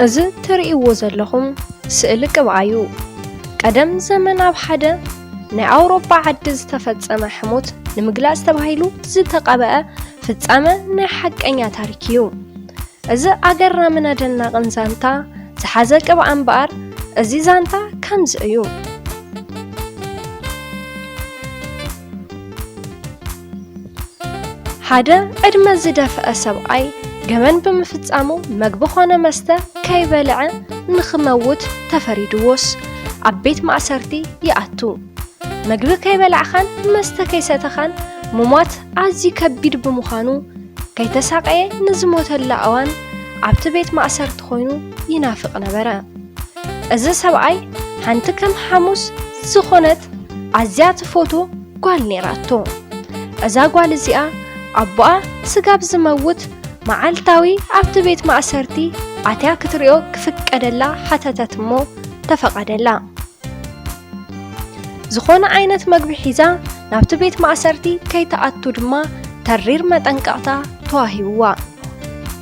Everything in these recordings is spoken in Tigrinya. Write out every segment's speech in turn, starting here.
እዚ ትርእይዎ ዘለኹም ስእሊ ቅብኣ እዩ። ቀደም ዘመን ኣብ ሓደ ናይ ኣውሮጳ ዓዲ ዝተፈጸመ ሕሞት ንምግላጽ ተባሂሉ ዝተቐብአ ፍጻመ ናይ ሓቀኛ ታሪክ እዩ። እዚ ኣገራምን ኣደናቕን ዛንታ ዝሓዘ ቅብኣ እምበኣር፣ እዚ ዛንታ ከምዚ እዩ። ሓደ ዕድመ ዝደፍአ ሰብኣይ ገበን ብምፍጻሙ፣ መግቢ ኾነ መስተ ከይበልዐ ንኽመውት ተፈሪድዎስ፣ ኣብ ቤት ማእሰርቲ ይኣቱ። መግቢ ከይበላዕኻን መስተ ከይሰተኻን ምሟት ኣዝዩ ከቢድ ብምዃኑ፣ ከይተሳቐየ ንዝሞተላ እዋን ኣብቲ ቤት ማእሰርቲ ኮይኑ ይናፍቕ ነበረ። እዚ ሰብኣይ ሓንቲ ከም ሓሙስ ዝኾነት ኣዝያ ትፈትዎ ጓል ነይራቶ። እዛ ጓል እዚኣ ኣቦኣ ስጋብ ዝመውት መዓልታዊ ኣብቲ ቤት ማእሰርቲ ኣትያ ክትሪኦ ክፍቀደላ ሓተተት እሞ ተፈቐደላ። ዝኾነ ዓይነት መግቢ ሒዛ ናብቲ ቤት ማእሰርቲ ከይትኣቱ ድማ ተሪር መጠንቀቕታ ተዋሂብዋ።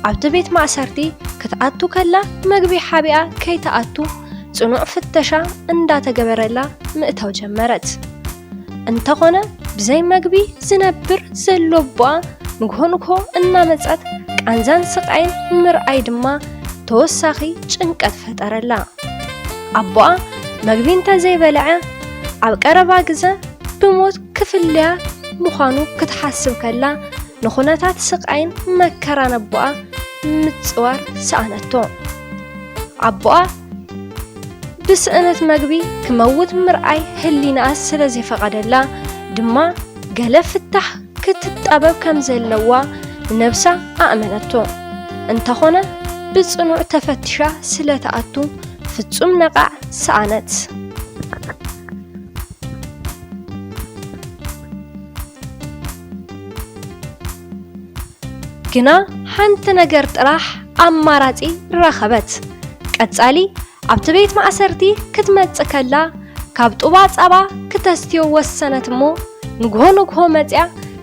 ኣብቲ ቤት ማእሰርቲ ክትኣቱ ከላ መግቢ ሓቢኣ ከይትኣቱ ጽኑዕ ፍተሻ እንዳተገበረላ ምእታው ጀመረት። እንተኾነ ብዘይ መግቢ ዝነብር ዘሎ ኣቦኣ ንግሆ ንግሆ እናመጸት ቃንዛን ስቓይን ምርኣይ ድማ ተወሳኺ ጭንቀት ፈጠረላ። ኣቦኣ መግቢ እንተዘይበልዐ ኣብ ቀረባ ግዘ ብሞት ክፍለያ ምዃኑ ክትሓስብ ከላ፣ ንኹነታት ስቓይን መከራን ኣቦኣ ምጽዋር ሰኣነቶ። ኣቦኣ ብስእነት መግቢ ክመውት ምርኣይ ህሊናኣ ስለ ዘይፈቐደላ ድማ፣ ገለ ፍታሕ ክትጣበብ ከም ዘለዋ ንነብሳ ኣእመነቶ። እንተኾነ ብጽኑዕ ተፈቲሻ ስለ ትኣቱ፣ ፍጹም ነቓዕ ሰኣነት። ግና ሓንቲ ነገር ጥራሕ ኣማራጺ ረኸበት። ቀጻሊ ኣብቲ ቤት ማእሰርቲ ክትመጽእ ከላ፣ ካብ ጡባ ጸባ ክተስትዮ ወሰነት እሞ፣ ንግሆ ንግሆ መጽያ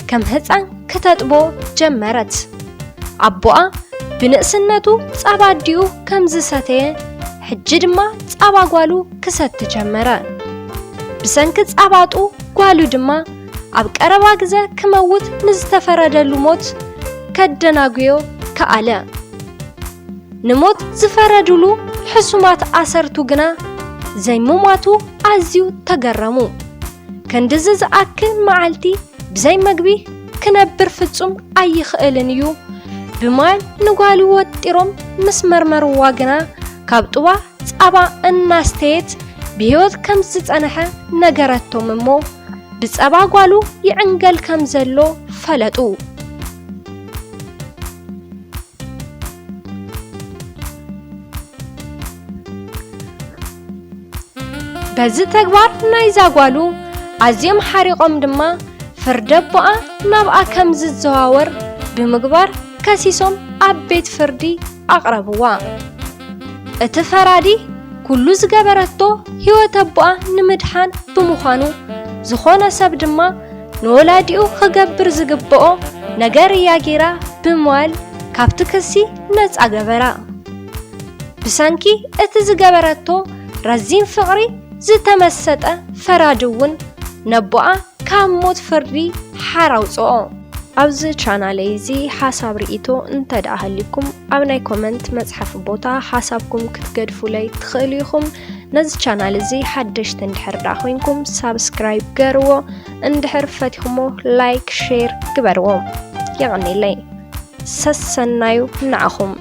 ከም ህጻን ክተጥቦ ጀመረት። ኣቦኣ ብንእስነቱ ጸባ ኣዲኡ ከም ዝሰተየ፣ ሕጂ ድማ ጸባ ጓሉ ክሰቲ ጀመረ። ብሰንኪ ጸባጡ ጓሉ ድማ ኣብ ቀረባ ግዘ ክመውት ንዝተፈረደሉ ሞት ከደናጉዮ ከኣለ። ንሞት ዝፈረዱሉ ሕሱማት ኣሰርቱ ግና ዘይምሟቱ ኣዝዩ ተገረሙ። ክንድዚ ዝኣክል መዓልቲ ብዘይ መግቢ ክነብር ፍጹም ኣይኽእልን እዩ። ብማል ንጓሉ ወጢሮም ምስ መርመርዋ ግና፣ ካብ ጡባ ጸባ እናስተየት ብህይወት ከም ዝጸንሐ ነገረቶም እሞ፣ ብጸባ ጓሉ ይዕንገል ከም ዘሎ ፈለጡ። በዚ ተግባር ናይዛ ጓሉ ኣዝዮም ሓሪቖም ድማ፣ ፍርዲ ኣቦኣ ናብኣ ከም ዝዘዋወር ብምግባር ከሲሶም ኣብ ቤት ፍርዲ ኣቕረብዋ። እቲ ፈራዲ፣ ኩሉ ዝገበረቶ ህይወት ኣቦኣ ንምድሓን ብምዃኑ፣ ዝኾነ ሰብ ድማ ንወላዲኡ ክገብር ዝግብኦ ነገር እያ ገይራ ብምባል፣ ካብቲ ክሲ ነጻ ገበራ። ብሰንኪ እቲ ዝገበረቶ ረዚን ፍቕሪ ዝተመሰጠ ፈራዲ እውን፣ ነቦኣ ካብ ሞት ፍርዲ ሓር ኣውጽኦ። ኣብዚ ቻናለይ እዚ ሓሳብ ርኢቶ እንተ ደኣ ሃልዩኩም፣ ኣብ ናይ ኮመንት መጽሓፊ ቦታ ሓሳብኩም ክትገድፉለይ ትኽእሉ ኢኹም። ነዚ ቻናል እዚ ሓደሽቲ እንድሕር ደኣ ኮይንኩም፣ ሳብስክራይብ ገርዎ፣ እንድሕር ፈቲኹሞ፣ ላይክ፣ ሼር ግበርዎ። የቐኔለይ። ሰሰናዩ ንዓኹም።